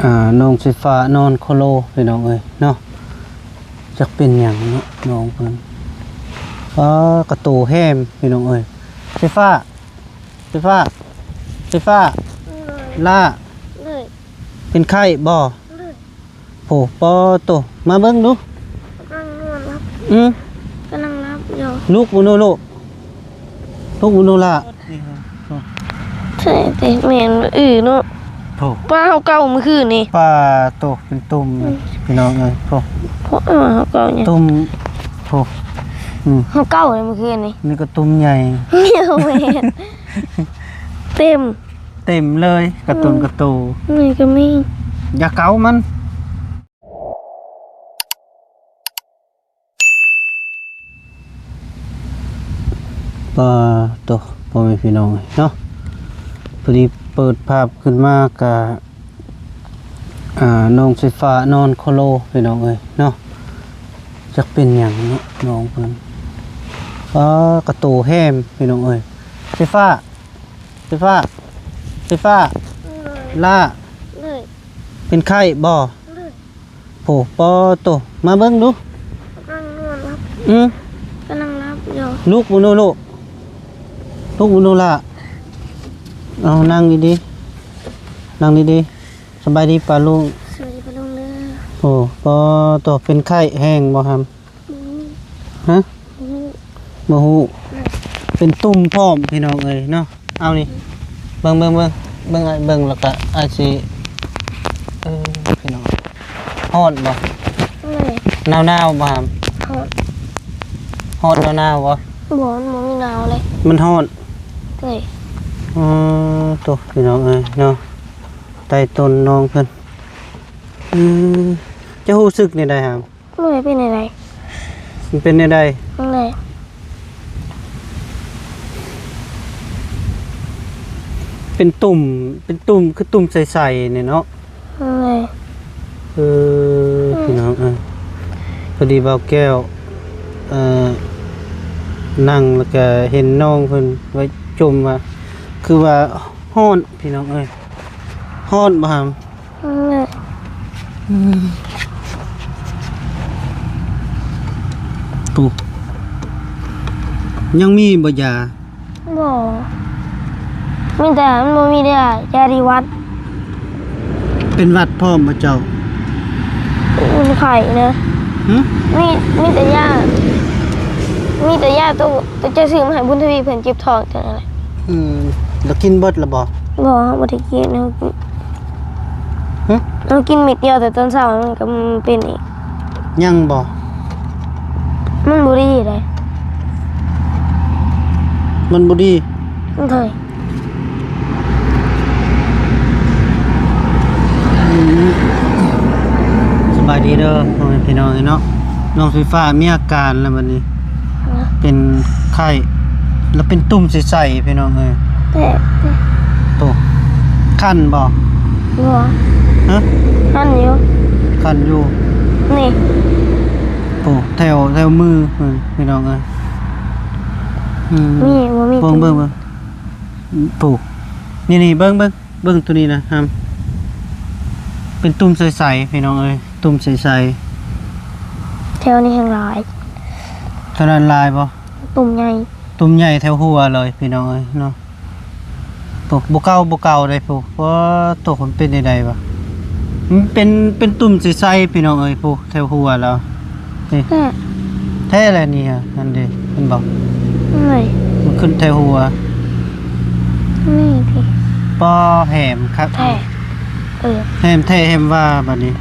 ອ່າ ນ້ອງໄຟຟ້ານອນໂຄໂລພີ່ນ້ອງເອີຍເນາະ. ຈັກເປັນຫຍັງເນາະນ້ອງເພິ່ນ. ອ້າ ກະໂຕແຮມພີ່ນ້ອງເອີຍ. ໄຟຟ້າ ໄຟຟ້າ ໄຟຟ້າ ເອີຍ ຫຼ້າ ເອີຍ ເປັນໄຂ້ບໍ່? ໂອ້ ປາໂຕ ມາເບິ່ງດູ. ກຳລັງນອນຫຼັບ ອືມ ກຳລັງຫຼັບຢູ່. ລຸກບໍ່ນູລູກ ລຸກບໍ່ນູຫຼ້າ. ແທ້ແຕ່ແມ່ນ ອືເນາະ. ໂອ້ ປ້າເຮົາເກົາມື້ຄືນນີ້ ປາໂຕ ເປັນຕຸ່ມ ອືມ ພີ່ນ້ອງເອີຍ. ໂອ້ ເຮົາເກົາຫຍັງ ຕຸ່ມ. ໂອ້ ອືມ ເຮົາເກົາເລີຍມື້ຄືນນີ້ ນີ້ກໍຕຸ່ມໃຫຍ່. ແມ່ນ ເຕັມ ເຕັມເລີຍ ກະຕຸ່ມ ອືມ ກະໂຕ ນີ້ກໍມີ ຢ່າເກົາມັນ. ປາໂຕ ພໍ່ແມ່ພີ່ນ້ອງເນາະ ພໍດີເປີດພາບຂຶ້ນມາກະ ອ່າ ນ້ອງໄຟຟ້ານອນໂຄໂລພີ່ນ້ອງເອີຍເນາະ. ຈັກເປັນຫຍັງເນາະນ້ອງເພິ່ນ. ປາ ກະໂຕແຮມພີ່ນ້ອງເອີຍ. ໄຟຟ້າ ໄຟຟ້າ ໄຟຟ້າ ເອີຍ ຫຼ້າ ເອີຍ ເປັນໄຂ້ບໍ່? ໂອ້ ປາໂຕ ມາເບິ່ງດູ. ກຳລັງນອນຫຼັບ ອືມ ກຳລັງຫຼັບຢູ່. ລຸກບໍ່ນູລູກ ລຸກບໍ່ນູຫຼ້າ. ເອົາ ນັ່ງດີໆ ນັ່ງດີໆ. ສະບາຍດີປ້າລຸງ ສະບາຍດີປ້າລຸງເດີ. ໂອ້ ປາໂຕ ເປັນໄຂ້ແຮງບໍ່ຫຳ? ບໍ່ຮູ້ ຮະ? ບໍ່ຮູ້ ບໍ່ຮູ້ ເປັນຕຸ່ມພ້ອມພີ່ນ້ອງເອີຍເນາະ. ເອົານີ້ ເບິ່ງ ເບິ່ງ ເບິ່ງ ເບິ່ງ ອ້າຍເບິ່ງ ແລ້ວກະອ້າຍຊິ ເອີ ພີ່ນ້ອງ ຮ້ອນບໍ່? ເອີ ໜາວໆບໍ່ຫຳ? ຮ້ອນ ຮ້ອນ ໜາວໆບໍ່? ບໍ່ ມັນບໍ່ມີໜາວເລີຍ ມັນຮ້ອນ. ເອີ ໂອ້ ໂຕ ພີ່ນ້ອງເອີຍເນາະ ໃຕ້ຕົ້ນນ້ອງເພິ່ນ. ອືມ ເຈົ້າຮູ້ສຶກແນວໃດຫຳ? ບໍ່ໄດ້ເປັນແນວໃດ ມັນເປັນແນວໃດ? ນັ້ນແຫຼະ ເປັນຕຸ່ມ ເປັນຕຸ່ມ ຄືຕຸ່ມໃສໆນີ້ເນາະ. ນັ້ນແຫຼະ ເອີ ອືມ ພີ່ນ້ອງເອີຍ ພໍດີບ່າວແກ້ວ ເອີ ນັ່ງ ແລ້ວກະເຫັນນ້ອງເພິ່ນວ່າຈົ່ມວ່າ ຄືວ່າຮ້ອນ ພີ່ນ້ອງເອີຍ. ຮ້ອນບໍ່ຫຳ? ອືມ ອືມ ປູ ຍັງມີບໍ່ຢາ? ບໍ່ ມີແຕ່ ມັນບໍ່ມີແຕ່ຢາດີຫວັດ. ເປັນຫວັດພ້ອມບໍ່ເຈົ້າ? ເປັນໄຂ້ນະ. ຫື? ມີ ມີແຕ່ຢາ ມີແຕ່ຢາໂຕ ໂຕເຈົ້າຊື້ມາໃຫ້ບຸນທະວີ ເພິ່ນເຈັບທ້ອງເທົ່ານັ້ນແຫຼະ. ອືມ ແລ້ວກິນເບິດແລ້ວບໍ່? ບໍ່ ບໍ່ໄດ້ກິນ ເຮົາກິນ ຫຶ? ເຮົາກິນເມັດດຽວ ແຕ່ຕອນເຊົ້າມັນກໍເປັນອີກ. ຍັງບໍ່? ມັນບໍ່ດີເດ້ ມັນບໍ່ດີ. ໂດຍ ອືມ ສະບາຍດີເດີ ພໍ່ແມ່ພີ່ນ້ອງເອີຍເນາະ. ນ້ອງໄຟຟ້າມີອາການແລ້ວບັດນີ້ ເປັນໄຂ້ ແລ້ວເປັນຕຸ່ມໃສໆ ພີ່ນ້ອງເອີຍ. ແປກ ໂຕ ຄັນບໍ່? ບໍ່ ຮະ? ຄັນຢູ່ ຄັນຢູ່ ນີ້ ໂຕ ແຖວ ແຖວມື ພີ່ນ້ອງເອີຍ. ອືມ ມີ ບໍ່ມີ ເບິ່ງ ເບິ່ງ ເບິ່ງ ໂຕ ນີ້ໆ ເບິ່ງ ເບິ່ງ ເບິ່ງໂຕນີ້ນະ ຫຳ ເປັນຕຸ່ມໃສໆ ພີ່ນ້ອງເອີຍ ຕຸ່ມໃສໆ. ແຖວນີ້ແຮງຫຼາຍ. ເທົ່ານັ້ນຫຼາຍບໍ່? ຕຸ່ມໃຫຍ່ ຕຸ່ມໃຫຍ່ແຖວຫົວເລີຍ ພີ່ນ້ອງເອີຍເນາະ. ໂອ້ ບໍ່ເກົ່າ ບໍ່ເກົ່າເດ້ ໂອ້ ໂຕ ມັນເປັນແນວໃດວະ? ມັນເປັນ ເປັນຕຸ່ມໃສໆ ພີ່ນ້ອງເອີຍ ໂອ້ ແຖວຫົວລາວນີ້. ແທ້ ແທ້ແຫຼະນີ້ ອັນເດ ເຫັນບໍ່? ນີ້ ມັນຂຶ້ນແຖວຫົວ ນີ້ພີ່ ປ້າ ແຮມຄັກ ແທ້ ເອີ ແຮມແທ້ແຮມວ່າ. ບັດນີ້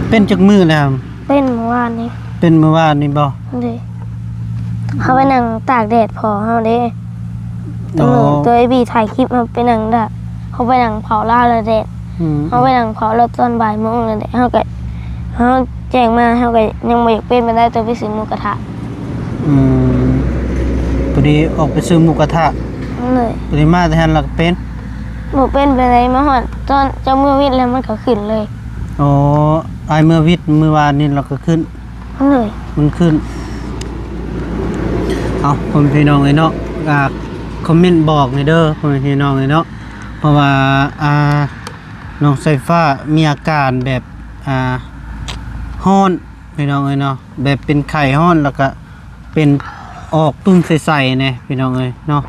ເປັນຈັກມື້ແລ້ວ? ເປັນມື້ວານນີ້. ເປັນມື້ວານນີ້ບໍ່? ເດ້ ເຮົາໄປນັ່ງຕາກແດດພໍ່ເຮົາເດ້. ອໍ ຕອນມື້ ຕອນໄອ້ບີຖ່າຍຄລິບ ເຮົາໄປນັ່ງຕາກ ເຮົາໄປນັ່ງເຝົ້າລາວແລ້ວແດດ. ອືມ ເຮົາໄປນັ່ງເຝົ້າລາວຕອນບ່າຍໂມງແລ້ວແດດ ເຮົາກໍ ເຮົາແຈ້ງມາ ເຮົາກໍຍັງບໍ່ຢາກເປັນປານໃດ ແຕ່ໄປຊື້ໝູກະທະ. ອືມ ພໍດີອອກໄປຊື້ໝູກະທະ ເລີຍ ພໍດີມາແຕ່ຫັ້ນລະກໍເປັນ ບໍ່ເປັນປານໃດ ມາຮອດຕອນເຈົ້າເມືອວິດແລ້ວມັນກໍຂຶ້ນເລີຍ. ອໍ ອ້າຍເມືອວິດມື້ວານນີ້ລະກໍຂຶ້ນ ເລີຍ ມັນຂຶ້ນ. ເອົາ ພໍ່ແມ່ພີ່ນ້ອງເອີຍເນາະ ອ່າ ຄອມເມັນບອກແດ່ເດີ ພໍ່ແມ່ພີ່ນ້ອງເອີຍເນາະ. ເພາະວ່າ ອ່າ ນ້ອງສາຍຟ້າມີອາການແບບ ອ່າ ຮ້ອນ ພີ່ນ້ອງເອີຍເນາະ, ແບບເປັນໄຂ້ຮ້ອນ ແລ້ວກະເປັນອອກຕຸ່ມໃສໆແດ່ ພີ່ນ້ອງເອີຍເນາະ.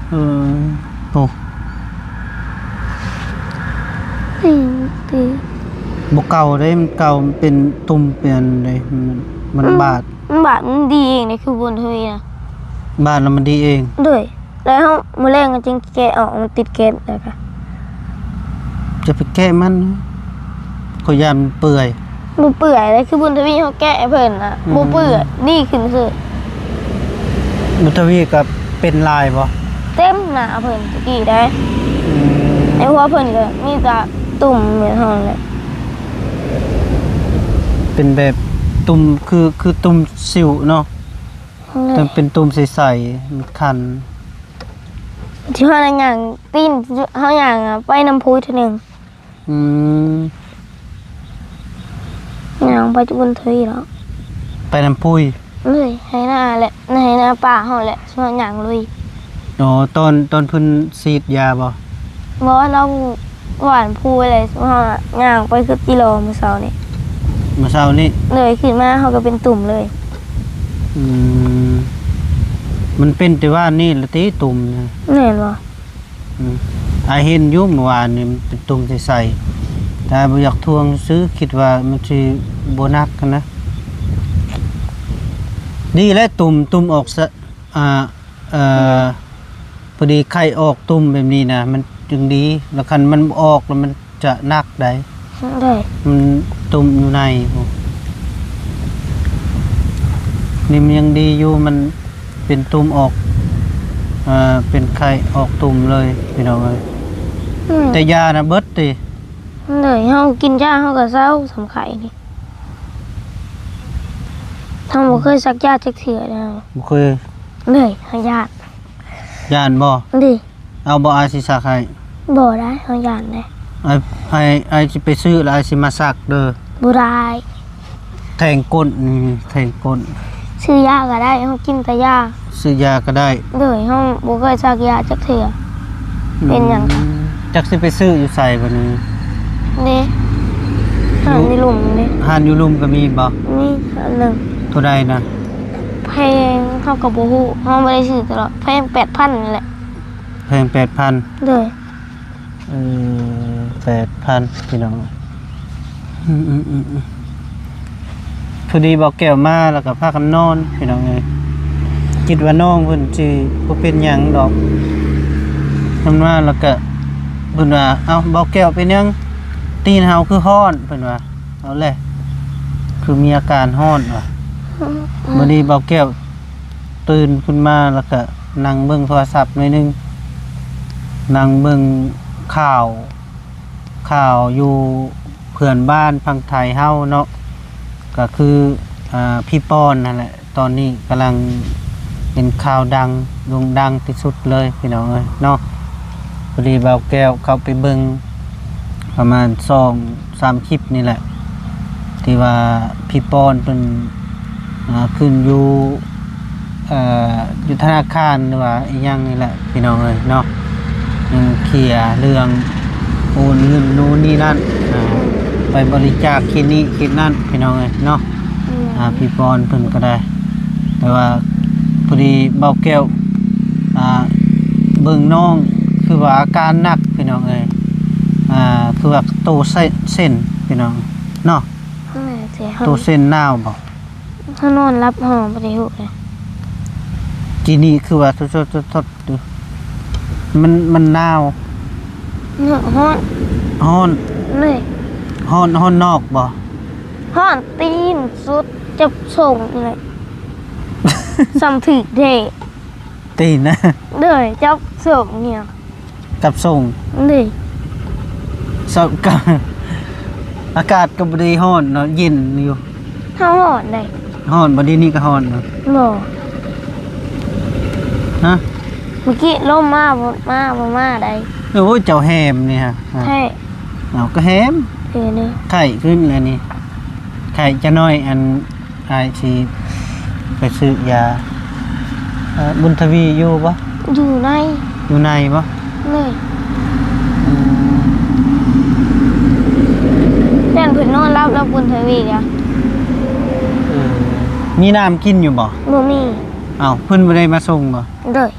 ເອີ ໂອ້ ອືມ ຕີ ບໍ່ເກົ່າເດ້ ມັນເກົ່າ ມັນເປັນຕຸ່ມເປັນອັນໃດ ມັນ ມັນບາດ ມັນບາດ ມັນດີເອງເດ້ ຄືບຸນທະວີນະ ບາດແລ້ວມັນດີເອງ. ໂດຍ ແລ້ວເຮົາ ມື້ແລງກໍຈຶ່ງແກະອອກ ມັນຕິດແກັບ ແລ້ວກໍ ຈະໄປແກະມັນ ຂ້ອຍຢ້ານມັນເປື່ອຍ. ບໍ່ເປື່ອຍເດ້ ຄືບຸນທະວີເຮົາແກະໃຫ້ເພິ່ນນະ ອືມ ບໍ່ເປື່ອຍ ດີຂຶ້ນຊື່. ບຸນທະວີກໍເປັນຫຼາຍບໍ່? ເຕັມໜ້າເພິ່ນຕະກີ້ໄດ໋. ອືມ ໃນຫົວເພິ່ນກໍມີແຕ່ຕຸ່ມແບບນັ້ນແຫຼະ ເປັນແບບຕຸ່ມ ຄື ຄືຕຸ່ມສິວເນາະ. ໂດຍ ມັນເປັນຕຸ່ມໃສໆ ມັນຄັນ ທີ່ວ່າຍ່າງຕີນ ເຮົາຍ່າງໄປນຳພູເທື່ອໜຶ່ງ. ອືມ ຍ່າງໄປຈຸບຸນທະວີແລ້ວ ໄປນຳພູ. ໂດຍ ໄຮ່ນາແຫຼະ ໃນໄຮ່ນາປ່າເຮົາແຫຼະ ເຮົາຍ່າງລຸຍ. ອໍ ຕອນ ຕອນເພິ່ນສີດຢາບໍ່? ບໍ່ ລາວຫວ່ານພູແຫຼະ ເຮົາຍ່າງໄປຄືກິໂລມື້ເຊົ້ານີ້ ມື້ເຊົ້ານີ້. ໂດຍ ຂຶ້ນມາເຮົາກໍເປັນຕຸ່ມເລີຍ. ອືມ ມັນເປັນແຕ່ວານນີ້ລະຕິ ຕຸ່ມນະ? ແມ່ນບໍ່? ອືມ ອ້າຍເຫັນຢູ່ມື້ວານນີ້ ມັນເປັນຕຸ່ມໃສໆ ແຕ່ບໍ່ຢາກຖ່ວງຊື່ ຄິດວ່າມັນຊິບໍ່ໜັກຫັ້ນນະ. ດີແຫຼະ ຕຸ່ມ ຕຸ່ມອອກສະ ອ່າ ເອີ ອືມ ພໍດີໄຂ້ອອກຕຸ່ມແບບນີ້ນະ ມັນຈຶ່ງດີ ແລ້ວຄັນມັນບໍ່ອອກແລ້ວມັນຈະໜັກໄດ໋. ໂດຍ ມັນຕຸ່ມຢູ່ໃນພຸ້ນ ນີ້ມັນຍັງດີຢູ່ ມັນເປັນຕຸ່ມອອກ ເອີ ເປັນໄຂ້ອອກຕຸ່ມເລີຍ ພີ່ນ້ອງເອີຍ. ອືມ ແຕ່ຢານະເບິດຕິ? ໂດຍ ເຮົາກິນຢາເຮົາກໍເຊົາ ສ່ຳໄຂ້ນີ້ ເຮົາບໍ່ເຄີຍສັກຢາຈັກເທື່ອເນາະ. ບໍ່ເຄີຍ. ໂດຍ ເຮົາຢ້ານ. ຢ້ານບໍ່? ໂດຍ ເອົາບໍ່ ອ້າຍຊິສັກໃຫ້? ບໍ່ໄດ້ ເຮົາຢ້ານເດ້. ອ້າຍ ອ້າຍ ອ້າຍຊິໄປຊື້ ແລ້ວອ້າຍຊິມາສັກເດີ. ບໍ່ໄດ້ ແທງກົ້ນ ນີ້ແທງກົ້ນ. ຊື້ຢາກໍໄດ້ ເຮົາກິນແຕ່ຢາ. ຊື້ຢາກໍໄດ້. ໂດຍ ເຮົາບໍ່ເຄີຍສັກຢາຈັກເທື່ອ. ອືມ ເປັນຫຍັງ? ຈັກຊິໄປຊື້ຢູ່ໃສບັດນີ້? ເດ້ ຮ້ານຢູ່ລຸ່ມເດ້. ຮ້ານຢູ່ລຸ່ມກໍມີບໍ່? ມີຮ້ານໜຶ່ງ. ເທົ່າໃດນະ? ແພງ ເຮົາກໍບໍ່ຮູ້ ເຮົາບໍ່ໄດ້ຊື້ຕະຫຼອດ ແພງແປດພັນນີ້ແຫຼະ. ແພງແປດພັນ. ໂດຍ ເອີ ແປດພັນ ພີ່ນ້ອງ. ອືມໆໆໆ ພໍດີບ່າວແກ້ວມາ ແລ້ວກໍພາກັນນອນ ພີ່ນ້ອງເອີຍ. ຄິດວ່ານ້ອງເພິ່ນຊິບໍ່ເປັນຫຍັງດອກ. ເພິ່ນມາແລ້ວກໍ ເພິ່ນວ່າ ເອົ້າ ບ່າວແກ້ວເປັນຫຍັງ? ຕີນເຮົາຄືຮ້ອນ ເພິ່ນວ່າ. ເອົາແຫຼະ ຄືມີອາການຮ້ອນວ່າ. ອືມ ມື້ນີ້ບ່າວແກ້ວຕື່ນຂຶ້ນມາ ແລ້ວກະນັ່ງເບິ່ງໂທລະສັບໜ້ອຍໜຶ່ງ, ນັ່ງເບິ່ງຂ່າວ, ຂ່າວຢູ່ເພື່ອນບ້ານຝັ່ງໄທເຮົາເນາະ, ກະຄື ອາ ພີ່ປອນຫັ້ນແຫຼະ. ຕອນນີ້ກຳລັງເປັນຂ່າວດັງ ໂດ່ງດັງທີ່ສຸດເລີຍ ພີ່ນ້ອງເອີຍເນາະ. ພໍດີບ່າວແກ້ວເຂົ້າໄປເບິ່ງປະມານສອງສາມຄລິບນີ້ແຫຼະ ທີ່ວ່າພີ່ປອນເພິ່ນ ອາ ຂຶ້ນຢູ່ ເອີ ຢູ່ທະນາຄານ ຫຼືວ່າອີ່ຫຍັງນີ້ແຫຼະ ພີ່ນ້ອງເອີຍເນາະ. ເອີ ເຄລຍເລື່ອງໂອນເງິນໂນ່ນນີ້ນັ້ນ ອາ ໄປບໍລິຈາກເຂດນີ້ເຂດນັ້ນ ພີ່ນ້ອງເອີຍເນາະ. ອືມ ອາ ພີ່ປອນເພິ່ນກໍໄດ້ ແຕ່ວ່າພໍດີບ່າວແກ້ວ ອາ ເບິ່ງນ້ອງຄືວ່າອາການໜັກ ພີ່ນ້ອງເອີຍ. ອາ ຄືວ່າໂຕເສັ້ນ ພີ່ນ້ອງເນາະ. ແມ່ນຊິ ໂຕເສັ້ນໜາວບໍ່? ເຮົານອນຫຼັບເຮົາບໍ່ໄດ້ຮູ້ເລີຍ. ກີ້ນີ້ຄືວ່າ ໂທດໆໆ ມັນ ມັນໜາວ ເນາະ ຮ້ອນ ຮ້ອນເລີຍ. ຮ້ອນ ຮ້ອນນອກບໍ່? ຮ້ອນຕີນສຸດ ຈັບສົ້ງນີ້ແຫຼະ ສ່ຳຖືກແທ້. ຕີນນະ? ໂດຍ ຈັບສົ້ງນີ້ ກັບສົ່ງ. ນີ້ ສະ ກະ ອາກາດກໍບໍ່ໄດ້ຮ້ອນເນາະ ເຢັນຢູ່. ເຮົາຮ້ອນໃດ໋. ຮ້ອນບໍ່? ດຽວນີ້ກໍຮ້ອນເນາະ. ບໍ່ ຮະ? ມື້ກີ້ລົມມາ ບໍ່ມາ ບໍ່ມາໃດ໋. ໂອ້ຍ ເຈົ້າແຮມນີ້ຮະ. ແທ້. ເອົາ ກໍແຮມ. ເອີ ນີ້ ໄຂ້ຂຶ້ນແລ້ວນີ້ ໄຂ້ຈະໜ້ອຍ ອັນ ອ້າຍຊິໄປຊື້ຢາ. ເອີ ບຸນທະວີຢູ່ບໍ່? ຢູ່ໃນ. ຢູ່ໃນບໍ່? ເລີຍ. ບຸນທະວີກະ ເອີ ມີນ້ຳກິນຢູ່ບໍ່? ບໍ່ມີ. ເອົ້າ ເພິ່ນບໍ່ໄດ້ມາສົ່ງບໍ່? ໂດຍ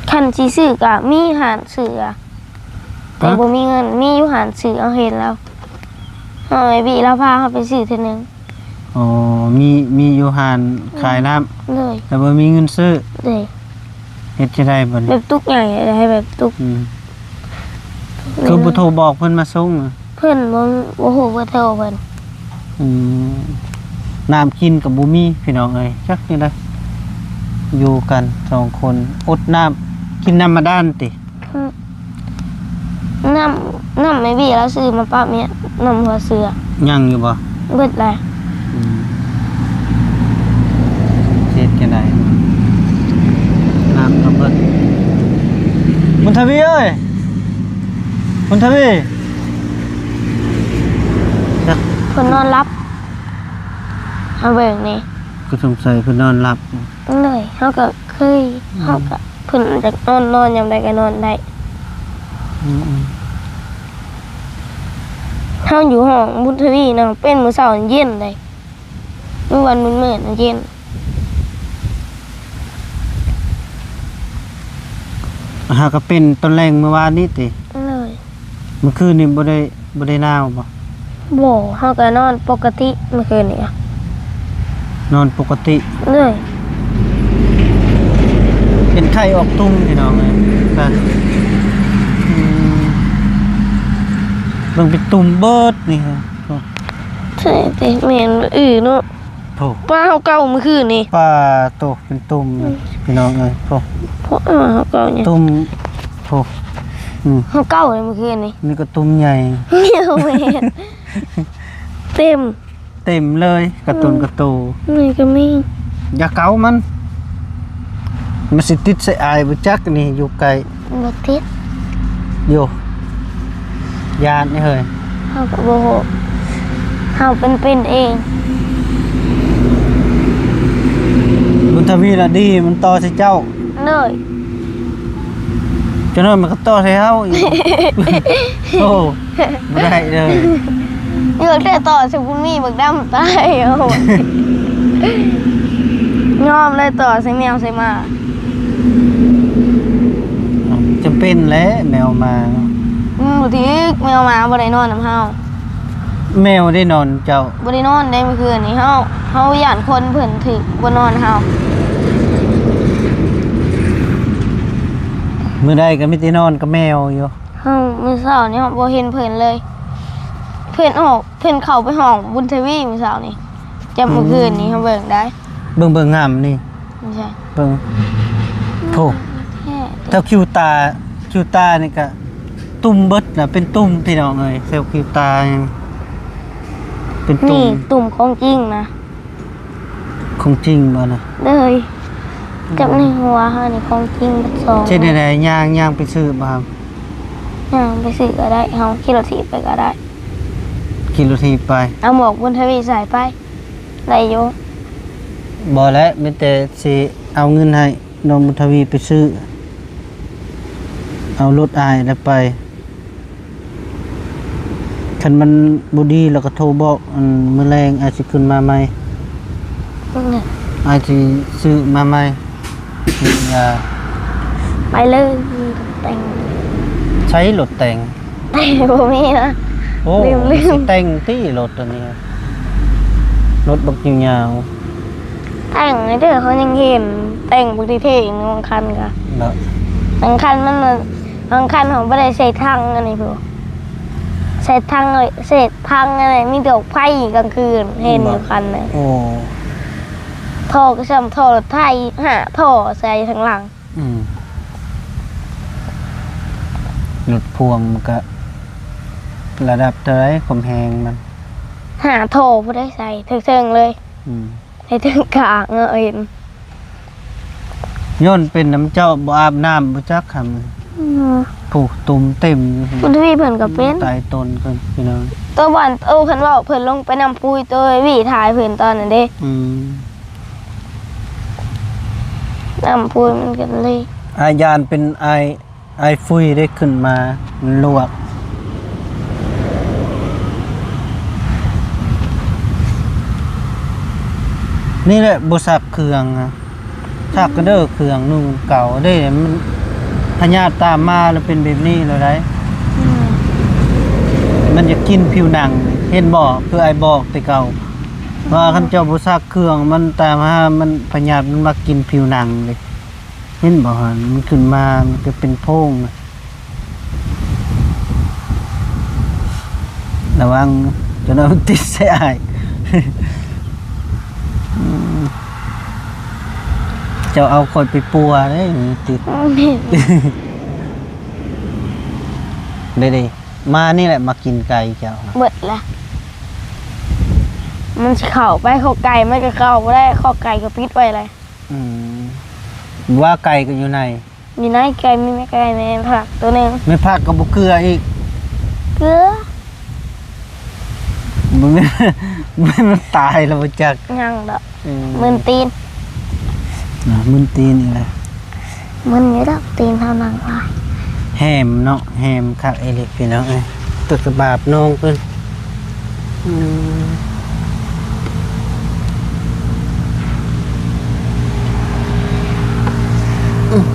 ຄັນຊິຊື້ກະມີຮ້ານຊື້ ແຕ່ ຮະ? ບໍ່ມີເງິນ. ມີຢູ່ຮ້ານຊື້ ເຮົາເຫັນແລ້ວ ເຮົາ ອ້າຍບີລາວພາເຮົາໄປຊື້ເທື່ອໜຶ່ງ. ອໍ ມີ ມີຢູ່ຮ້ານຂາຍນ້ຳ. ໂດຍ ແຕ່ບໍ່ມີເງິນຊື້. ໂດຍ ເຮັດຈັ່ງໃດບັດນີ້? ແບບຕຸກໃຫຍ່ ໃຫ້ແບບຕຸກ ອືມ ຄືບໍ່ໂທບອກເພິ່ນມາສົ່ງ? ເພິ່ນບໍ່ ບໍ່ຮູ້ເບີໂທເພິ່ນ. ອືມ ນ້ຳກິນກໍບໍ່ມີພີ່ນ້ອງເອີຍ ຈັກຈັ່ງໃດ ຢູ່ກັນສອງຄົນອົດນ້ຳ ກິນນ້ຳບາດານຕິ? ອືມ ນ້ຳ ນ້ຳແມ່ເບ້ລາວຊື້ມາປະເມຍ ນ້ຳຫົວເສືອ ຍັງຢູ່ບໍ່? ເບິດແລ້ວ. ອືມ ເຮັດຈັ່ງໃດ ນ້ຳກໍເບິດ. ບຸນທະວີເອີຍ ບຸນທະວີ ເພິ່ນນອນຫຼັບ ເຮົາເບິ່ງນີ້ ກໍສົງໄສເພິ່ນນອນຫຼັບ. ໂດຍ ເຮົາກໍເຄີຍ ອືມ ເຮົາກໍ ເພິ່ນຢາກນອນ ນອນຍາມໃດກໍນອນໄດ້. ອືມໆ ເຮົາຢູ່ຫ້ອງບຸນທະວີນະ ເປັນມື້ເຊົ້າເຢັນເດ້ ມື້ວັນບຸນເມີນະເຢັນ. ຫາກະເປັນຕອນແລງມື້ວານນີ້ຕິ? ໂດຍ. ມື້ຄືນນີ້ບໍ່ໄດ້ ບໍ່ໄດ້ໜາວບໍ່? ບໍ່ ເຮົາກະນອນປົກກະຕິມື້ຄືນນີ້. ນອນປົກກະຕິ? ໂດຍ. ເປັນໄຂ້ອອກຕຸ່ມພີ່ນ້ອງເອີຍ ອືມ ເບິ່ງເປັນຕຸ່ມເບິດນີ້. ໂອ້ ແທ້ແມ່ນອີ່ເນາະ. ໂອ້ ປ້າ ເຮົາເກົາມື້ຄືນນີ້ ປ້າໂຕ ເປັນຕຸ່ມ ອືມ ພີ່ນ້ອງເອີຍ. ໂອ້ ໂອ້ ເຮົາເກົາຫຍັງ ຕຸ່ມ ໂອ້ ອືມ ເຮົາເກົາເລີຍມື້ຄືນນີ້ ນີ້ກໍຕຸ່ມໃຫຍ່ ແມ່ນ ເຕັມ ເຕັມເລີຍ ກະຕົນ ອືມ ກະໂຕ ນີ້ກໍມີ ຢ່າເກົາມັນ ມັນຊິຕິດໃສ່ອາຍບໍ່ຈັກ ນີ້ຢູ່ໃກ້ ບໍ່ຕິດ ໂຢ ຢ້ານເຮີ້ຍ ເຮົາກໍບໍ່ຮູ້ ເຮົາເປັນເປັນເອງ. ບຸນທະວີລະດີ ມັນຕໍ່ໃສ່ເຈົ້າ ໂດຍ ຈັກໜ້ອຍມັນກໍຕໍ່ໃສ່ເຮົາອີກ ໂອ້ ບໍ່ໄດ້ເດີ ເອີ ແຕ່ຕໍ່ໃສ່ບຸນມີບັກດຳຕາຍ ໂອ້ຍ ຍອມເລີຍ ຕໍ່ໃສ່ແມວໃສ່ໝາ. ຈຳເປັນແຫຼະແມວໝາ ອືມ ບໍ່ຖືກ ແມວໝາບໍ່ໄດ້ນອນນຳເຮົາ. ແມວໄດ້ນອນເຈົ້າ? ບໍ່ໄດ້ນອນເດ້ມື້ຄືນນີ້ ເຮົາ ເຮົາຢ້ານຄົນເພິ່ນຖືກບໍ່ນອນເຮົາ. ມື້ໃດກໍມີແຕ່ນອນກັບແມວຢູ່. ເຮົາ ມື້ເຊົ້ານີ້ເຮົາບໍ່ເຫັນເພິ່ນເລີຍ ເພິ່ນອອກ ເພິ່ນເຂົ້າໄປຫ້ອງບຸນທະວີມື້ເຊົ້ານີ້ ຈຳມື້ຄືນນີ້ ອືມ ເຮົາເບິ່ງໄດ້ ເບິ່ງ ເບິ່ງງາມນີ້ ບໍ່ໃຊ່ ເບິ່ງ ໂທ້ ແທ້ ແຖວຄິວຕາ ຄິວຕານີ້ກະຕຸ່ມເບິດນະ ເປັນຕຸ່ມພີ່ນ້ອງເອີຍ ແຖວຄິວຕາ ເປັນຕຸ່ມ ນີ້ຕຸ່ມຂອງຈິງນະ. ຂອງຈິງບໍ່ນະ? ເລີຍ ອືມ ຈັບໃນຫົວເຮົານີ້ຂອງຈິງເບິດສອງ. ເຮັດແນວໃດ? ຍ່າງ ຍ່າງໄປຊື້ບໍ່? ຍ່າງໄປຊື້ກໍໄດ້ ເຮົາຂີ່ລົດຖີບໄປກໍໄດ້. ຂີ່ລົດຖີບໄປ ເອົາໝວກບຸນທະວີໃສ່ໄປ ໄດ້ຢູ່. ບໍ່ແຫຼະ ມີແຕ່ຊິເອົາເງິນໃຫ້ນ້ອງບຸນທະວີໄປຊື້ ເອົາລົດອ້າຍແລ້ວໄປ. ຄັນມັນບໍ່ດີແລ້ວກໍໂທບອກ ອັນ ມື້ແລງອ້າຍຊິຂຶ້ນມາໃໝ່ ອືມ ອ້າຍຊິຊື້ມາໃໝ່. ຢ່າ ໄປເລີຍ ແຕ່ງ ໃຊ້ລົດແຕ່ງ ບໍ່ມີນະ. ໂອ້ ລືມໆ ຊິແຕ່ງຕິລົດອັນນີ້ ລົດບັກຍາວໆ ແຕ່ງເດີ ເຂົາຍັງເຫັນແຕ່ງບັກເທ່ໆ ບາງຄັນກະ ບາງຄັນມັນ ບາງຄັນເຂົາບໍ່ໄດ້ໃສ່ຖັງອັນນີ້ພຸ້ນ ໃສ່ຖັງ ເສດຖັງອັນນີ້ ມີແຕ່ໄຟກາງຄືນເຫັນຢູ່ຄັນໜຶ່ງ. ໂອ້ ທໍ່ກໍຊ່ຳທໍ່ລົດໄຖ ຫ້າທໍ່ໃສ່ທາງຫຼັງ. ອືມ ລົດພ່ວງມັນກະລະດັບເທົ່າໃດ ຄວາມແຮງມັນ ຫ້າທໍ່ ຜູ້ໃດໃສ່ເທິງໆເລີຍ. ອືມ ໃຫ້ເທິງກາງເນາະ ເຫັນ ຍ້ອນເປັນນຳເຈົ້າບໍ່ອາບນ້ຳບໍ່ຈັກຫຳ. ອືມ ຜູ້ຕຸ່ມເຕັມຢູ່ ບຸນທະວີເພິ່ນກໍເປັນ ຕາຍຕົນເພິ່ນພີ່ນ້ອງ. ໂຕບ້ານ ໂຕ ຄັນເວົ້າເພິ່ນລົງໄປນ້ຳປຸຍ ໂຕວີຖ່າຍເພິ່ນຕອນນັ້ນເດ້. ອືມ ນ້ຳປຸຍມັນກໍເລະ ອາຍຢ້ານເປັນອາຍ ອາຍຟຸຍໄດ້ຂຶ້ນມາ ມັນລວກ. ນີ້ແຫຼະບໍ່ຊັກເຄື່ອງນະ ຊັກກະເດີເຄື່ອງນຸ່ງເກົ່າເດ້ ມັນພະຍາດຕາມມາແລ້ວເປັນແບບນີ້ແລ້ວໃດ໋. ອືມ ມັນຈະກິນຜິວໜັງ ເຫັນບໍ່? ຄືອ້າຍບອກແຕ່ເກົ່າ ວ່າຄັນເຈົ້າບໍ່ຊັກເຄື່ອງ ມັນຕາມຫາ ມັນ ພະຍາດມັນມາກິນຜິວໜັງເດ້. ເຫັນບໍ່ຫັ້ນ ມັນຂຶ້ນມາ ມັນກໍເປັນໂພງ. ລະວັງ ຈົນວ່າມັນຕິດໃສ່ອ້າຍ. ອືມ ເຈົ້າເອົາຂ້ອຍໄປປົວເດ້ ຕິດ. ແມ່ນ ເດ້ໆ ມານີ້ແຫຼະ ມາກິນໄກ່ເຈົ້າ. ເບິດລະ ມັນຊິເຂົ້າໄປ ຄອກໄກ່ມັນກໍເຂົ້າບໍ່ໄດ້ ຄອກໄກ່ກໍປິດໄວ້ແລ້ວ. ອືມ ວ່າໄກ່ກໍຢູ່ໃນ ຢູ່ໃນໄກ່ ມີແມ່ໄກ່ ແມ່ຜັກໂຕໜຶ່ງ ແມ່ຜັກກໍບໍ່ເກືອອີກ. ເກືອ ບໍ່ແມ່ນ ບໍ່ແມ່ນມັນຕາຍແລ້ວບໍ່ຈັກ. ຍັງດອກ. ອືມ ມຶນຕີນ ອ່າ ມຶນຕີນອີກແລ້ວ. ມຶນຢູ່ດອກ ຕີນເຮົາໜັງຫຼາຍ. ແຮມເນາະ ແຮມຄັກອີ່ຫຼີພີ່ນ້ອງເອີຍ. ຕົວສະບາບນ້ອງເພິ່ນ ອືມ ອືມ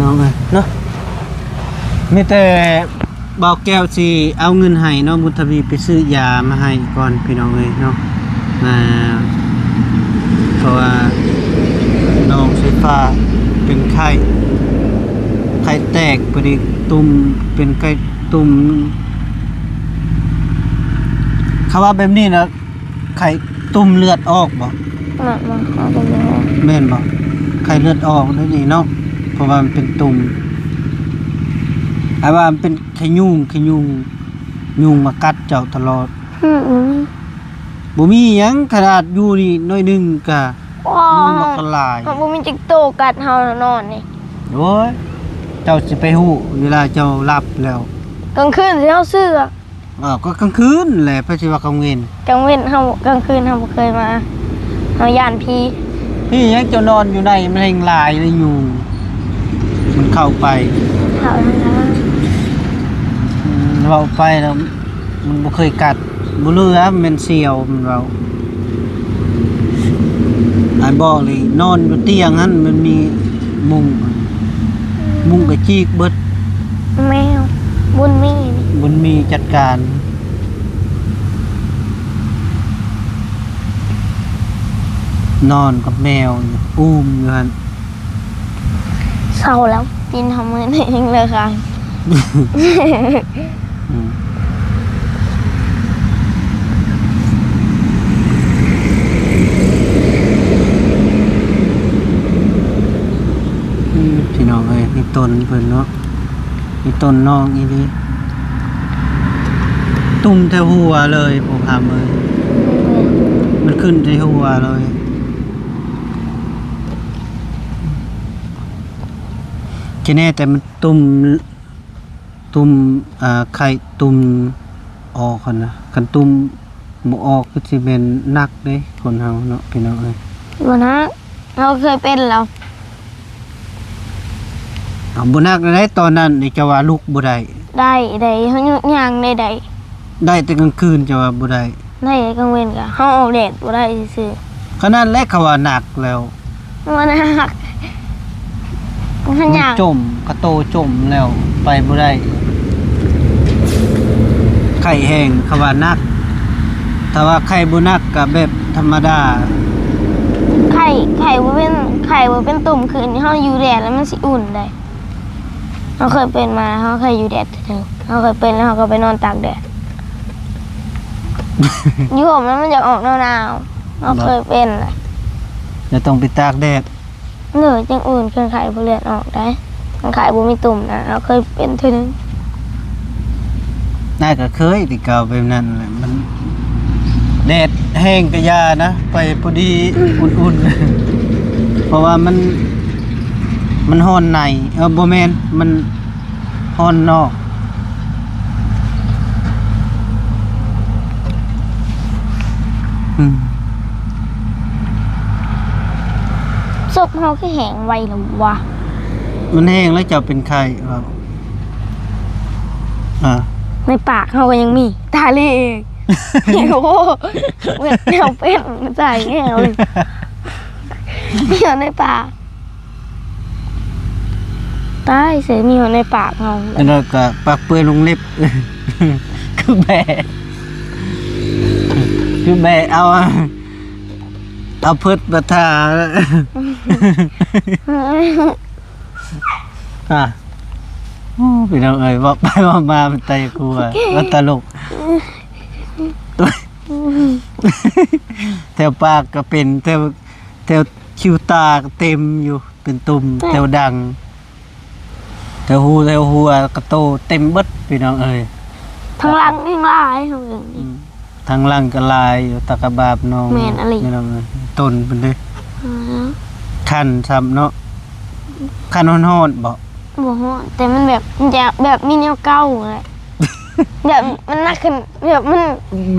ນ້ອງເອີຍເນາະ ມີແຕ່ບ່າວແກ້ວຊິເອົາເງິນໃຫ້ນ້ອງບຸນທະວີໄປຊື້ຢາມາໃຫ້ກ່ອນພີ່ນ້ອງເອີຍເນາະ. ອ່າ ເພາະວ່ານ້ອງໄຟຟ້າເປັນໄຂ້ ໄຂ້ແຕກ ພໍດີຕຸ່ມ ເປັນໄຂ້ຕຸ່ມ ເຂົາວ່າແບບນີ້ນະ ໄຂ້ຕຸ່ມເລືອດອອກບໍ່? ແມ່ນບໍ່? ເຂົາກໍບໍ່ອອກ. ແມ່ນບໍ່? ໄຂ້ເລືອດອອກເດ້ນີ້ເນາະ ເພາະວ່າມັນເປັນຕຸ່ມ. ອ້າຍວ່າມັນເປັນຂະຍຸງ ຂະຍຸງ ຍຸງມາກັດເຈົ້າຕະຫຼອດ. ອືມ ບໍ່ມີຫຍັງ ຂະໜາດຢູ່ນີ້ໜ້ອຍໜຶ່ງກະ ອໍ ຍຸງມັນກໍຫຼາຍ. ມັນບໍ່ມີຈັກໂຕກັດເຮົານອນນີ້. ໂອ້ຍ ເຈົ້າຊິໄປຮູ້ເວລາເຈົ້າຫຼັບແລ້ວ. ກາງຄືນຊິເຮົາເຊື່ອ. ອ້າວ ກໍກາງຄືນແຫຼະ ໃຜຊິວ່າກາງເວັນ? ກາງເວັນເຮົາ ກາງຄືນເຮົາບໍ່ເຄີຍມາ ເຮົາຢ້ານຜີ. ຜີຫຍັງ? ເຈົ້ານອນຢູ່ໃນມັນແຮ່ງຫຼາຍເລີຍ ຍຸງມັນເຂົ້າໄປ. ເຂົ້າທາງນັ້ນ. ອືມ ເວົ້າໄປແລ້ວ ມັນບໍ່ເຄີຍກັດ ບໍ່ເຫຼືອ ແມ່ນສ່ຽວ ມັນເວົ້າ. ອ້າຍບອກເລີຍ ນອນຢູ່ຕຽງຫັ້ນ ມັນມີມຸ້ງ ມຸ້ງກະຈີກເບິດ. ແມວ ບຸນມີ ບຸນມີຈັດການ ນອນກັບແມວຢູ່ ອູ້ມຢູ່ຫັ້ນ. ເຊົາແລ້ວ ກິນເຮົາມື້ນີ້ເລີກຂາຍ. ອືມ ອືມ ພີ່ນ້ອງເອີຍ ມີຕົ້ນເພິ່ນເນາະ ມີຕົ້ນນ້ອງອີ່ຫຼີ ຕຸ່ມແຖວຫົວເລີຍ ພວກຫາເອີຍ ມັນຂຶ້ນແຖວຫົວເລີຍ. ທີ່ແນ່ແຕ່ມັນຕຸ່ມ ຕຸ່ມ ອ່າ ໄຂ້ຕຸ່ມອອກຫັ້ນນະ ຄັນຕຸ່ມບໍ່ອອກຄືຊິແມ່ນໜັກເດ້ ຄົນເຮົາເນາະ ພີ່ນ້ອງເອີຍ. ບໍ່ໜັກ ເຮົາເຄີຍເປັນແລ້ວ. ເອົາ ບໍ່ໜັກແນວໃດ? ຕອນນັ້ນນີ້ເຈົ້າວ່າລຸກບໍ່ໄດ້. ໄດ້ ໄດ້ ເຮົາຍ- ຍ່າງໄດ້ ໄດ້. ໄດ້ແຕ່ກາງຄືນເຈົ້າວ່າບໍ່ໄດ້. ໄດ້ກາງເວັນກະເຮົາອອກແດດບໍ່ໄດ້ຊື່ໆ. ຂະນັ້ນແຫຼະເຂົາວ່າໜັກແລ້ວ. ບໍ່ໜັກ ມັນ ມັນ ຍາກ ຈົມ ຂະໂຕຈົມແລ້ວໄປບໍ່ໄດ້. ໄຂ້ແຮງເຂົາວ່າໜັກ ຖ້າວ່າໄຂ້ບໍ່ໜັກກະແບບທຳມະດາ. ໄຂ້ ໄຂ້ບໍ່ເປັນ ໄຂ້ບໍ່ເປັນຕຸ່ມ ຄືນເຮົາຢູ່ແດດແລ້ວມັນຊິອຸ່ນໄດ໋. ເຮົາເຄີຍເປັນມາ ເຮົາເຄີຍຢູ່ແດດເທື່ອໜຶ່ງ ເຮົາເຄີຍເປັນແລ້ວເຮົາກໍໄປນອນຕາກແດດ ຢູ່ຮົ່ມແລ້ວມັນຢາກອອກໜາວໆ ເຮົາເຄີຍເປັນແຫຼະ ແລ້ວຕ້ອງໄປຕາກແດດ. ເອີ ຈັ່ງອື່ນ ເຄື່ອງໄຂບໍ່ເລືອດອອກໄດ໋ ເຄື່ອງໄຂບໍ່ມີຕຸ່ມນະ ເຮົາເຄີຍເປັນເທື່ອໜຶ່ງ. ອ້າຍກໍເຄີຍແຕ່ເກົ່າແບບນັ້ນແຫຼະ ມັນແດດແຮງກະຢ່ານະ ໄປພໍດີອຸ່ນໆ ເພາະວ່າມັນ ມັນຮ້ອນໃນ ເອີ ບໍ່ແມ່ນ ມັນຮ້ອນນອກ. ອືມ ສົບເຮົາຄືແຫ້ງໄວແລ້ວວະ? ມັນແຫ້ງແລ້ວເຈົ້າເປັນໄຂ້ເວົ້າ ອາ ໃນປາກເຮົາກໍຍັງມີ ຕາລີ ໂອ້ໂຫ ເປັນແນວເປັນ ໃສ່ແນວເລີຍ. ມີຫຍັງໃນປາກ? ຕາຍ ໃສ່ມີຫຍັງໃນປາກເຮົາ. ແລ້ວກໍປາກເປື່ອຍລົງເລັບ ຄືແບະ ຄືແບະເອົາ ເອົາເພິດມາທາ. ອ່ະ ໂອ້ ພີ່ນ້ອງເອີຍ ເວົ້າໄປເວົ້າມາເປັນຕາຢາກຫົວ ວ່າຕະຫຼົກ. ແຖວປາກກໍເປັນ ແຖວ ແຖວຄິ້ວຕາກໍເຕັມຢູ່ ເປັນຕຸ່ມ ແຖວດັງ ແຖວຫູ ແຖວຫົວ ກະໂຕເຕັມເບິດ ພີ່ນ້ອງເອີຍ. ທາງຫຼັງແຮງຫຼາຍ ທາງຫຼັງ ອືມ ທາງຫຼັງກໍຫຼາຍຢູ່ ຕາກະບາບນ້ອງ. ແມ່ນອີ່ຫຼີ ພີ່ນ້ອງເອີຍ ຕົ້ນເພິ່ນເດ້. ອືມ ຄັນຊ້ຳເນາະ. ຄັນຮ້ອນໆບໍ? ບໍ່ຮ້ອນ ແຕ່ມັນແບບ ຢາກແບບມີແນວເກົາແຫຼະ ແບບມັນໜັກຂຶ້ນ ແບບມັນ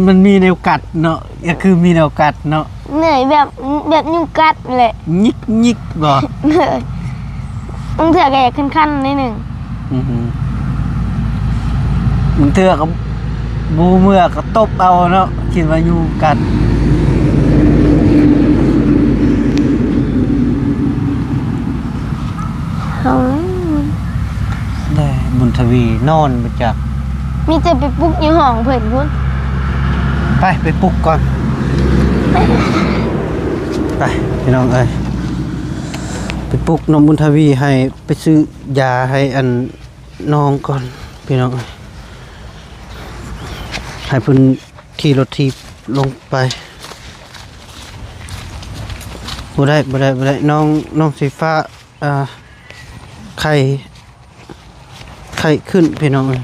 ມັນມີແນວກັດເນາະ ກໍຄືມີແນວກັດເນາະ. ເໜື່ອຍແບບ ແບບຍຸງກັດແຫຼະ ຍິກໆບໍ? ເໜື່ອຍ ບາງເທື່ອກໍຢາກຄັນໆໜ້ອຍໜຶ່ງ. ອືຮຶ ບາງເທື່ອກໍບໍ່ເມື່ອກໍຕົບເອົາເນາະ ຄິດວ່າຍຸງກັດ. ເຮົາ ແດ່ ບຸນທະວີນອນບໍ່ຈັກ ມີແຕ່ໄປປຸກຢູ່ຫ້ອງເພິ່ນພຸ້ນ. ໄປ ໄປປຸກກ່ອນ ໄປ ພີ່ນ້ອງເອີຍ ໄປປຸກນ້ອງບຸນທະວີ ໃຫ້ໄປຊື້ຢາໃຫ້ອັນນ້ອງກ່ອນ ພີ່ນ້ອງເອີຍ ໃຫ້ເພິ່ນຂີ່ລົດຖີບລົງໄປ. ບໍ່ໄດ້ ບໍ່ໄດ້ ບໍ່ໄດ້ ນ້ອງ ນ້ອງສີຟ້າ ອ່າ ໄຂ້ ໄຂ້ຂຶ້ນພີ່ນ້ອງເອີຍ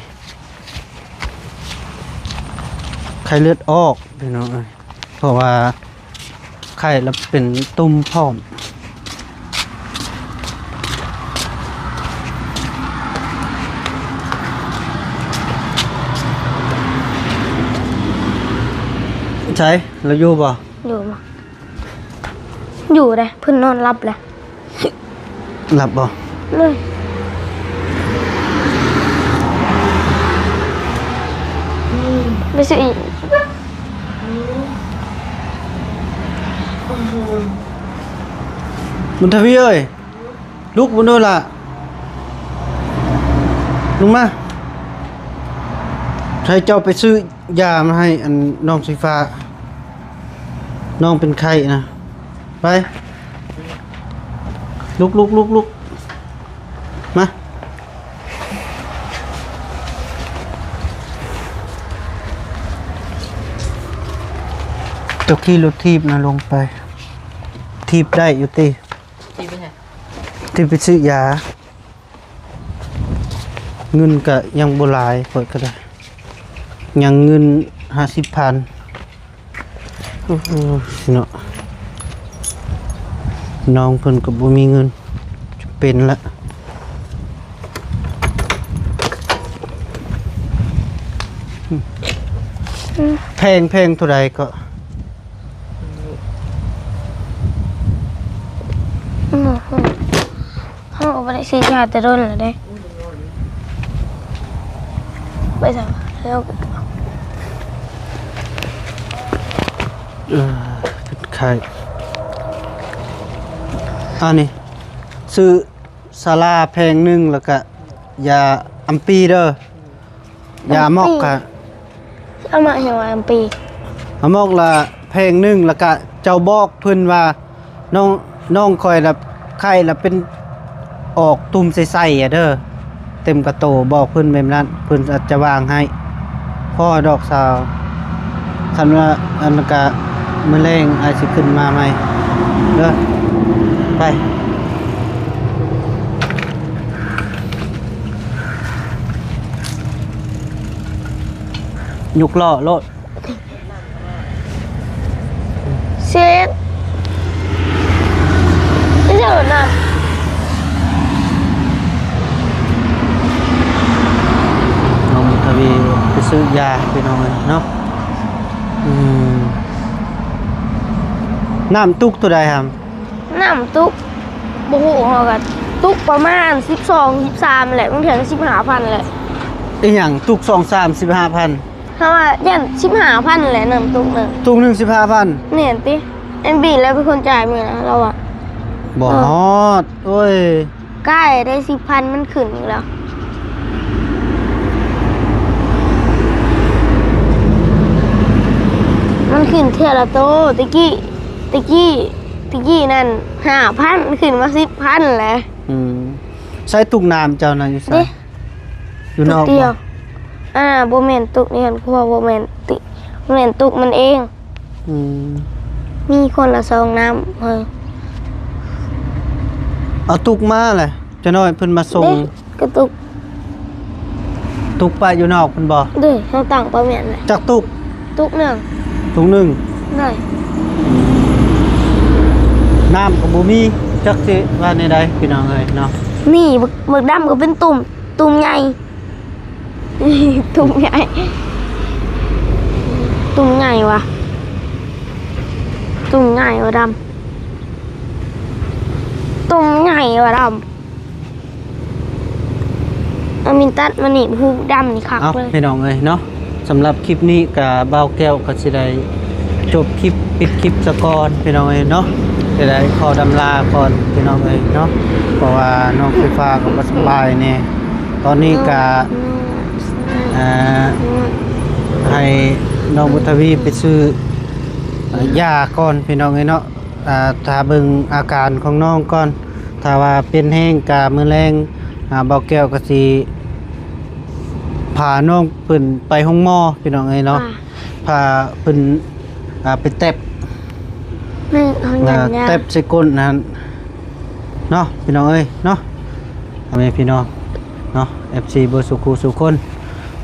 ໄຂ້ເລືອດອອກພີ່ນ້ອງເອີຍ ເພາະວ່າໄຂ້ແລ້ວເປັນຕຸ່ມພ້ອມ. ໃສ ລາວຢູ່ບໍ່? ຢູ່ບໍ່? ຢູ່ເດ້ ເພິ່ນນອນຫຼັບແລ້ວ. ຫຼັບບໍ່? ເລີຍ ໄປຊື້ອີກ ບຸນທະວີເອີຍ ລຸກບຸນໂດລະ ລົງມາ ໃຫ້ເຈົ້າໄປຊື້ຢາມາໃຫ້ອັນນ້ອງສີຟ້າ ນ້ອງເປັນໄຂ້ນະ ໄປ ລຸກ ລຸກ ລຸກ ລຸກ ມາ ເຈົ້າຂີ່ລົດຖີບນະ ລົງໄປ ຖີບໄດ້ຢູ່ຕິ? ຖີບໄປໃສ? ຖີບໄປຊື້ຢາ. ເງິນກະຍັງບໍ່ຫຼາຍ ຂ້ອຍກະໄດ້ ຍັງເງິນຫ້າສິບພັນ. ໂອ້ໂຫ ເນາະ ນ້ອງເພິ່ນກະບໍ່ມີເງິນ ຈຳເປັນລະ ແພງ ແພງເທົ່າໃດເກາະ? ໂອ້ໂຫ ເຮົາກະບໍ່ໄດ້ສີດຢາແຕ່ດົນແລ້ວເດ້ ໄປໃສແລ້ວ ເອີ ເປັນໄຂ້ ອັນນີ້ ຊື້ຊາລາແພງໜຶ່ງ ແລ້ວກະຢາອຳປີເດີ. ຢາອາໝອກກະ ອາໝອກຫຍັງວ່າອຳປີ ອາໝອກລະແພງໜຶ່ງ ລະກະເຈົ້າບອກເພິ່ນວ່າ ນ້ອງ ນ້ອງຂ້ອຍລະໄຂ້ລະເປັນອອກຕຸ່ມໃສໆ ອະເດີ ເຕັມກະໂຕ ບອກເພິ່ນແບບນັ້ນ ເພິ່ນອາດຈະວາງໃຫ້. ພໍດອກສາວ ຄັນວ່າອັນກະ ມື້ແລງອ້າຍຊິຂຶ້ນມາໃໝ່ເດີ ໄປ. ຍົກລໍ້ໂລດ ເຊັດ ໄປໃສລະນະ ນ້ອງບຸນທະວີໄປຊື້ຢາ ພີ່ນ້ອງເອີຍເນາະ. ອືມ ນ້ຳຕຸກເທົ່າໃດຫຳ? ນ້ຳຕຸກ ບໍ່ຮູ້ ເຮົາກະຕຸກປະມານສິບສອງ ສິບສາມແຫຼະ ບາງເທື່ອກະສິບຫ້າພັນແຫຼະ. ອີຫຍັງ? ຕຸກສອງສາມ ສິບຫ້າພັນ? ເຮົາວ່າຢ້ານສິບຫ້າພັນແຫຼະ ນ້ຳຕຸກນະ ຕຸກໜຶ່ງສິບຫ້າພັນ. ແມ່ນຕິ? ແອມບີລະເປັນຄົນຈ່າຍມື້ນະ ລາວວ່າ. ບໍ່ຮອດ ໂອ້ຍ ໃກ້ໄດ້ສິບພັນ ມັນຂຶ້ນອີກແລ້ວ ມັນຂຶ້ນເທື່ອລະໂຕ ແຕ່ກີ້ ແຕ່ກີ້ ແຕ່ກີ້ນັ້ນ ຫ້າພັນ ຂຶ້ນມາສິບພັນແຫຼະ ອືມ ໃຊ້ຕຸກນ້ຳເຈົ້ານະຢູ່ໃສ? ເດ້ ຢູ່ນອກ ຕຸກດຽວ ບໍ່? ອ່າ ບໍ່ແມ່ນຕຸກໃນເຮືອນຄົວ ບໍ່ແມ່ນຕິ ບໍ່ແມ່ນຕຸກມັນເອງ ອືມ ມີຄົນລະສອງນ້ຳ ເອີ ເອົາຕຸກມາແຫຼະ ຈະນ້ອຍເພິ່ນມາສົ່ງ ເດ້ ກະຕຸກ ຕຸກປະຢູ່ນອກພຸ້ນບໍ່? ເດ້ ເຮົາຕັ້ງປະແມ່ນແຫຼະ ຈັກຕຸກ? ຕຸກໜຶ່ງ ຕຸກໜຶ່ງ ໂດຍ ອືມ ນ້ຳກໍບໍ່ມີ ຈັກຊິວ່າແນວໃດ ພີ່ນ້ອງເອີຍເນາະ ນີ້ ບັກ ບັກດຳກໍເປັນຕຸ່ມ ຕຸ່ມໃຫຍ່ ຕຸ່ມໃຫຍ່ ຕຸ່ມໃຫຍ່ຫວາ ຕຸ່ມໃຫຍ່ຫວາດຳ ຕຸ່ມໃຫຍ່ຫວາດຳ ອາມິນຕັດມານີ້ ຮູບດຳນີ້ຄັກເລີຍ ເອົ້າ ພີ່ນ້ອງເອີຍເນາະ ສຳລັບຄລິບນີ້ກະບ່າວແກ້ວກໍຊິໄດ້ຈົບຄລິບ ປິດຄລິບສາກ່ອນ ພີ່ນ້ອງເອີຍເນາະ ຊິໄດ້ຂໍດຳລາກ່ອນ ພີ່ນ້ອງເອີຍເນາະ ເພາະວ່ານ້ອງໄຟຟ້າກໍບໍ່ສະບາຍແດ່ ຕອນນີ້ກະ ອືມ ອ່າ ໃຫ້ນ້ອງບຸດທະວີໄປຊື້ ອ່າ ຢາກ່ອນ ພີ່ນ້ອງເອີຍເນາະ ອ່າ ຖ້າເບິ່ງອາການຂອງນ້ອງກ່ອນ ຖ້າວ່າເປັນແຮງກະມື້ແລງ ອ່າ ບ່າວແກ້ວກໍຊິພານ້ອງເພິ່ນໄປໂຮງໝໍ ພີ່ນ້ອງເອີຍເນາະ ອ່າ ພາເພິ່ນ ອ່າ ໄປແຕັບ ແມ່ນ ເຮົາ ອ່າ ຢາກຢາ ແຕັບໃສ່ກົ້ນນັ້ນເນາະ ພີ່ນ້ອງເອີຍເນາະ ພໍ່ແມ່ພີ່ນ້ອງເນາະ ເອັຟຊີ ເບິດສູ່ຄູ່ສູ່ຄົນ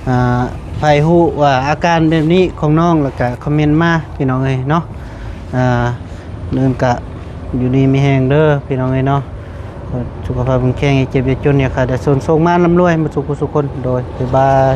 ອ່າ ໃຜຮູ້ວ່າອາການແບບນີ້ຂອງນ້ອງ ແລ້ວກະຄອມເມັນມາ ພີ່ນ້ອງເອີຍເນາະ ອ່າ ເດີນກະຢູ່ດີມີແຮງເດີ ພີ່ນ້ອງເອີຍເນາະ ສຸຂະພາບແຂງແຮງ ຢ່າເຈັບຢ່າຈົນ ຢ່າຂາດຢ່າຈົນ ໂຊກໝານລ່ຳລວຍ ເບິດສູ່ຄູ່ສູ່ຄົນ ໂດຍ ບາຍບາຍ.